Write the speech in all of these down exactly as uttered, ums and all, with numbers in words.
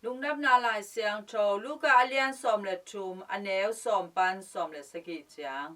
Lungdamna Lai Siangtho Luka a lian sawm le thum, a neu sawm pan sawm le sagih ciang.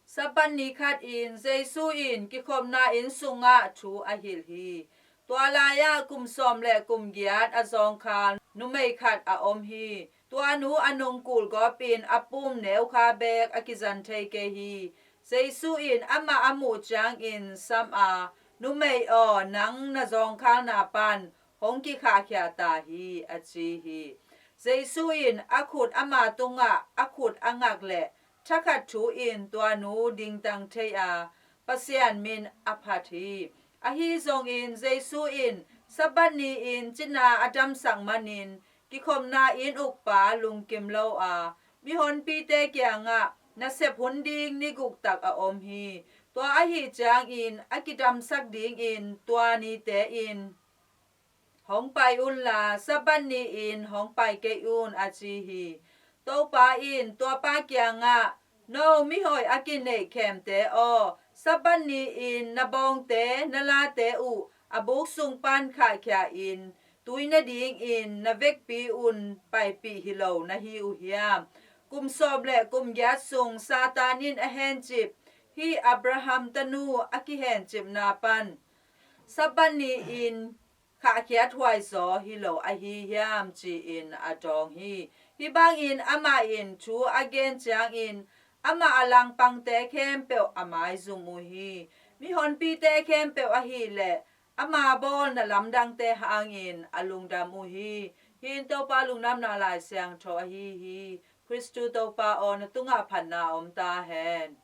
Sabbath ni khatin Jesu in kikhopna inn sungah thu a hilh hi. Tua lai-ah kum sawm le kum giat a zawngkhal numei khat a om hi. Tua nu a nungkul gawpin a pum neukha beek a kizan thei kei hi. Jesu in amah a muh ciangin sam a, "Numei aw, nang na zawngkhalna pan hong kikhahkhia ta hi," a ci hi. Jesu in a khut ama tungah a khut a ngak leh thakhat thu-in tua nu dingtang thei a, Pasian min a phat hi. Ahi zongin Jesu in Sabbath ni-in cina a damsak manin kikhopna inn ukpa lungkim lo a, mihonpite kiangah nasep hun ding ni guk tak a om hi. Tua ahih ciangin a kidamsak dingin tua nite in, "Hong pai unla, Sabbath ni-in hong pai kei un," a ci hi. Topa in tuapa kiangah, "No mihoih a kineih khemte aw, Sabbath ni-in na bawngte na late uh a buk sung pan khahkhia-in tui nadingin na vekpi un paipih hi lo na hi uh hiam? Kum sawm le kum giat sung Satan in a hencip hih Abraham tanu a kihencipna pan Sabbath ni-in khahkhiat huaizaw hi lo ahi hiam?" ci-in a dawng hi. Hih bangin amah in thu a gen ciangin amah a langpangte khempeuh a maizum uh hi. Mihonpite khempeuh ahih leh ama bawlna lamdangte hangin a lungdam uh hi. Hih in Topa Lungdamna Lai Siangtho ahi hi. Khristu Topa aw, na tungah phatna om ta hen.